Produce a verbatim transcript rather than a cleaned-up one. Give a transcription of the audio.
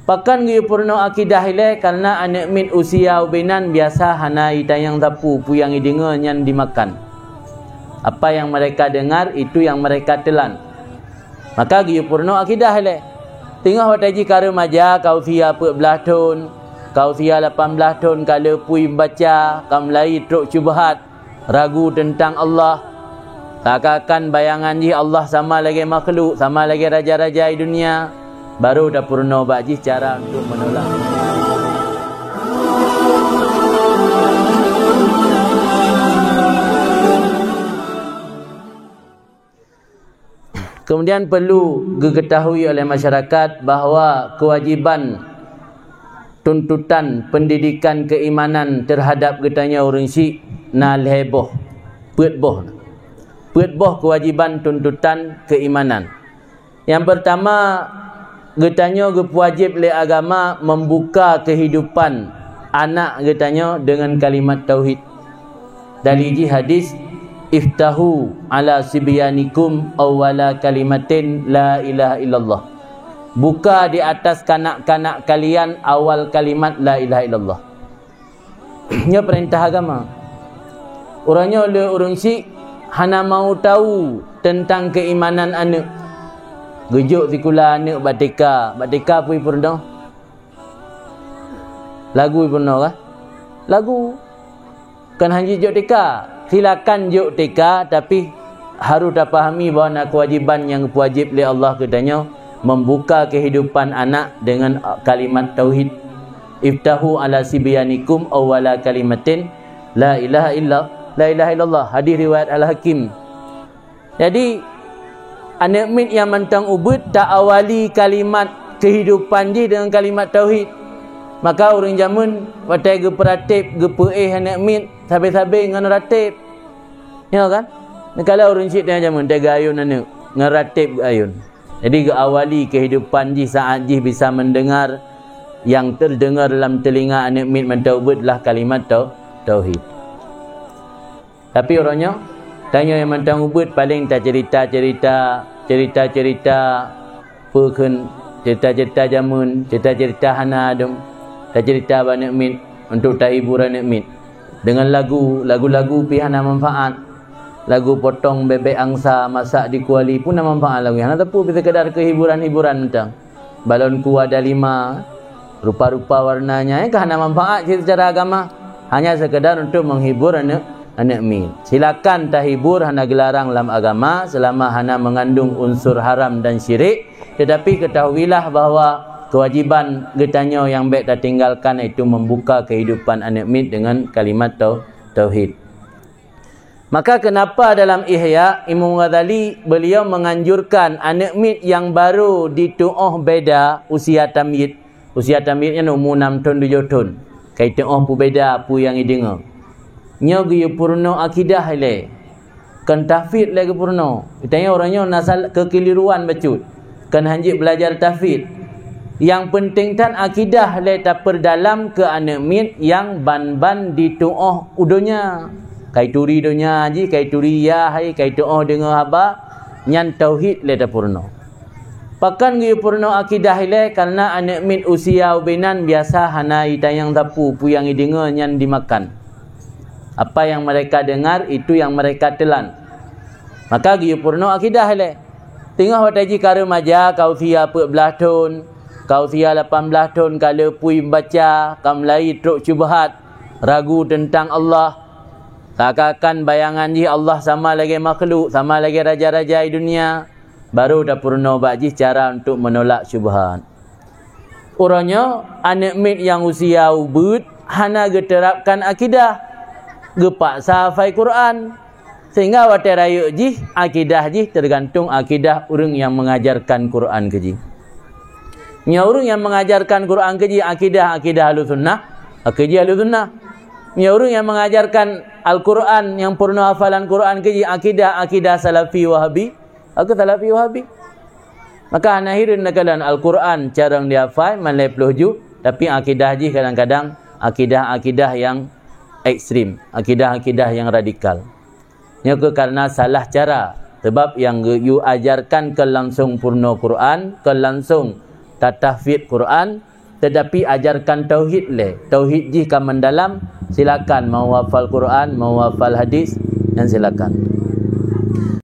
Pakon geuyue peurunoe akidah ilée? Karena aneuëk miet usia ubé nan biasa hana itanyong sapeue, peue nyang ideungoe nyan dimakan. Apa yang mereka dengar, itu yang mereka telan. Maka geuyue peurunoe akidah ilée. Teungoh watée jih ka reumaja, ka usia peuet blaih thon, ka usia lapan blaih thon, ka le pui baca, ka mulai trok syubhat, ragu teuntang Allah. Seakan-akan bayangan jih Allah sama lagée makhluk, sama lagée raja-raja di dunia, baru tapeurunoe bak jih cara untuk menolak. Kemudian perlu diketahui oleh masyarakat bahwa kewajiban tuntutan pendidikan keimanan terhadap geutanyoe ureuëng syiek na lhée boh, peuet boh. Peuet boh kewajiban tuntutan keimanan. Yang pertama, geutanyoe geupeuwajéb lé agama membuka kehidupan anak geutanyoe dengan kalimat tauhid. Dalil jih hadis, "Iftahu ala sibyanikum awwala kalimatin la ilaha illallah." Buka di atas kanak-kanak kalian awal kalimat la ilaha illallah. Nyoe peurintah agama. Uroe nyoe le ureuëng syiek hana mau tahu teuntang keimanan aneuëk. Geujok sikula aneuëk bak TK, bak TK pui peurunoe. Lagu peurunoe kah? Lagu. Kan hana jijok TK. Silakan jok TK, tapi harus tapahami bahwa na kewajiban nyang geuwajéb lé Allah keu tanyoe membuka kehidupan anak dengan kalimat tauhid. "Iftahu ala sibyanikum awwala kalimatin la ilaha illa, la ilaha illallah." Hadis riwayat Al-Hakim. Jadi, aneuëk miet nyang mantong ubeuet ta-awali kalimat kehidupan jih dengan kalimat tauhid. Maka ureuëng jameun watée geupeuratéb, geupeuéh aneuëk miet, sabe-sabe ngon ratéb. Ya kan? Neukalon ureuëng syiek nyang jameun, watée geuayun aneuëk, ngon ratéb geuayun. Jadi geuawali kehidupan jih saat jih bisa mendengar, yang terdengar dalam telinga aneuëk miet mantong ubeuet lah kalimat tau-, tauhid. Tapi uroe nyoe, tanyoe nyang mantong ubeuet paléng tacerita-cerita, cerita-cerita peue kheun, cerita-cerita jameun, cerita-cerita hana adum, tacerita bak aneuëk miet untuk tahibur aneuëk miet. Dengan lagu, lagu-lagu pih hana manfaat. Lagu potong bebek angsa masak di kuali pun hana manfaat lagu nyan. Hana teupeu, pih sekedar keu hiburan-hiburan mantong. Balonku ada lima, rupa-rupa warnanya, eh, ka hana manfaat cit secara agama. Hanya sekedar untuk menghibur aneuëk, aneuëk miet. Silakan tahibur, hana geularang lam agama selama hana mengandung unsur haram dan syirik. Tetapi ketahuilah bahwa kewajiban geutanyoe nyang bék tatinggalkan yaitu membuka kehidupan aneuëk miet dengan kalimat tau-, tauhid. Maka kenapa dalam Ihya, Imam Ghazali beliau menganjurkan aneuëk miet nyang baru dituoh beda usia tamyiz. Usia tamyiz nyan umu enam thon tujoh thon. Ka ituoh peubeda peue nyang ideungoe. Nyoe geuyue peurunoe akidah ilée. Kon tahfidz lé geupeurunoe. Tanyoe uroe nyoe na sal-, keukeliruan bacut. Kon hanjeuet beulajar tahfidz. Nyang peunteng that akidah lé tapeurdalam keu aneuëk miet nyang ban-ban dituoh u donya. Ka ituri donya jih, ka ituri yah hai, ka ituoh deungoe haba, nyan tauhid lé tapeurunoe. Pakon geuyue peurunoe akidah ilée? Kareuna aneuëk miet usia ubé nan biasa hana itanyong sapeue, peue nyang ideungoe nyan dimakan. Apa yang mereka dengar, itu yang mereka telan. Maka geuyue peurunoe akidah ilée. Teungoh watée jih ka reumaja, ka usia peuet blaih thon, ka usia lapan blaih thon, ka le pui baca, ka mulai trok syubhat, ragu teuntang Allah. Seakan-akan bayangan jih Allah sama lagée makhluk, sama lagée raja-raja di dunia, baru tapeurunoe bak jih cara untuk menolak syubhat. Uroe nyoe, aneuëk miet nyang usia ubeuet hana geuteurapkan akidah, geupaksa hafai Quran. Sehingga watée rayeuk jih, akidah jih teugantung akidah ureuëng nyang mengajarkan Quran keu jih. Meunyoe ureuëng nyang mengajarkan Quran keu jih akidah, akidah Ahlussunnah, oke jih Ahlussunnah. Meunyoe ureuëng nyang mengajarkan Al-Quran, nyang peurunoe hafalan Quran keu jih akidah, akidah Salafi Wahabi, oke Salafi Wahabi. Maka hana hireuen neukalon Al-Quran carông dihafai malée ploh ju, tapi akidah jih kadang-kadang akidah-akidah nyang ekstrem, akidah-akidah nyang radikal. Nyoe keuh kareuna salah cara, sabab nyang geuyue ajarkan kon langsong peurunoe Quran, kon langsong tatahfidz Quran, tetapi ajarkan tauhid lé. Tauhid jih ka mendalam, silakan mau hafal Quran, mau hafal hadis, dan silakan.